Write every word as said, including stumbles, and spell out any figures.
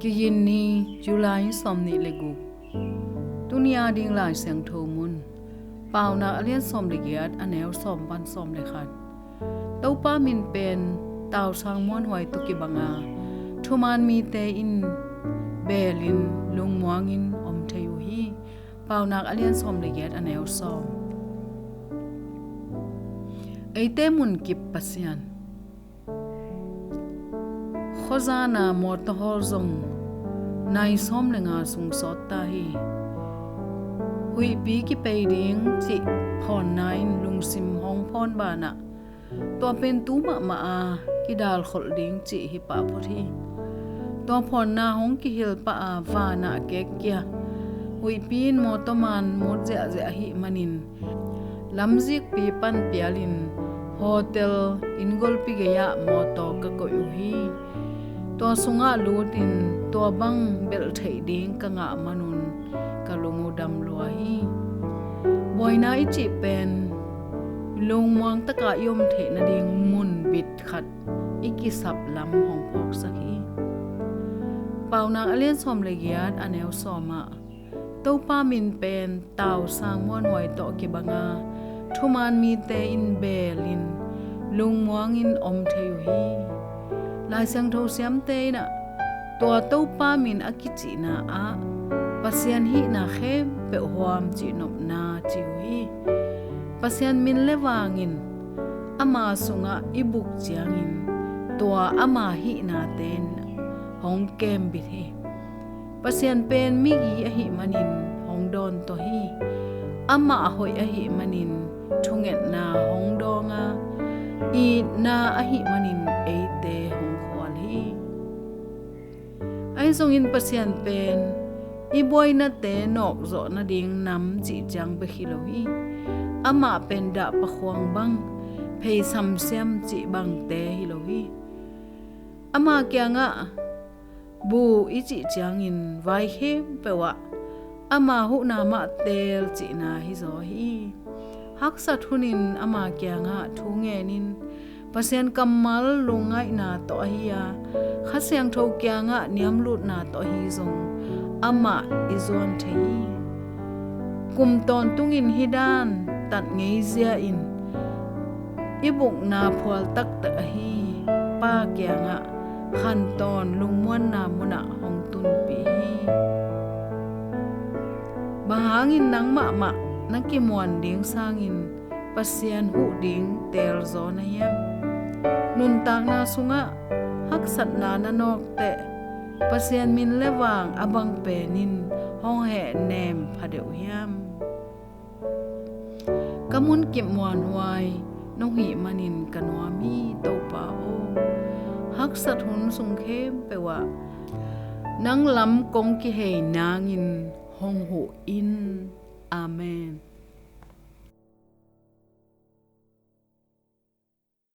Kiginni, July sawmnih le guk. Tuni a ding Lai Siangtho mun, Paunak a lian sawm le giat, a neu sawm pan sawm le khat. Topa min pen tausang muanhuai tawh kibang a, thuman mite in belin lungmuangin om thei uh hi. Paunak a lian sawm le giat, a neu sawm. Eite munkip Pasian. Khuazana mawtaw hawl zong nai sawm le nga sung sawt ta hi. Huihpi kipei ding cih phawnna in lungsim hong phawn banah, tua pen tu mahmah a kidalkholh ding cih hi pah phot hi. Tua phawnna hong kihil pah a vanah kekkia, huihpi in mawtaw man mut ziahziah ahih manin, lamzikpi pan pialin hotel inn golpi gei-ah mawtaw ka koih uh hi. Tua sungah lutin tua bang belh theih ding ka ngah manun ka lung uh dam lua hi. Buaina i cih pen lungmuang taka i om theih nading mun bit khat i kisap lam hong phawksak hi. Paunak a lian sawm le giat, a neu sawm ah, Topa min pen tausang muanhuai tawh kibang a, thuman mite in belin lungmuangin om thei uh hi. Lai Siangtho siamte in ah tua Topa min a kicihna ah Pasian hihna khempeuh huam cihnopna ci uh hi. Pasian min le vangin ama sungah i buk ciangin tua ama hihnate in hong kembit hi. Pasian pen migi ahih manin hong dawntaw hi. Amah hoih ahih manin thungetna hong dawng a, itna ahih manin eite hong khual hi. Ahi zongin Pasian pen i buainate nawkzawh nading nam cih ciang bek hi lo hi. Amah pen dahpakhuang bang, phei samsiam cih bangte hi lo hi. Ama kiangah bu i cih ciangin vai khempeuh ah ama huhna mah teel cihna hizaw hi. Haksat hunin ama kiangah thu ngenin, Pasian kammal lungngaihna tawh ahi a, Kha Siangtho kiangah niamlutna tawh ahi zong amah i zuan thei hi. Kum tawntungin hih dan tat ngeizia in i bukna phual taktak ahi Pa kiangah khantawn lungmuanna munah hong tunpih hi. Bang hangin nang mahmah na kimuan ding sangin Pasian huh ding teelzaw na hiam? Nuntakna sungah haksatna na nawkteh Pasian min le vang a bang penin hong hehnem phadeuh hiam? Ka munkip muanhuai nong hih manin ka nuam hi, Topa aw. Haksat hun sung khempeuh ah nang lam kong kihei nangin hong huh in. Amen.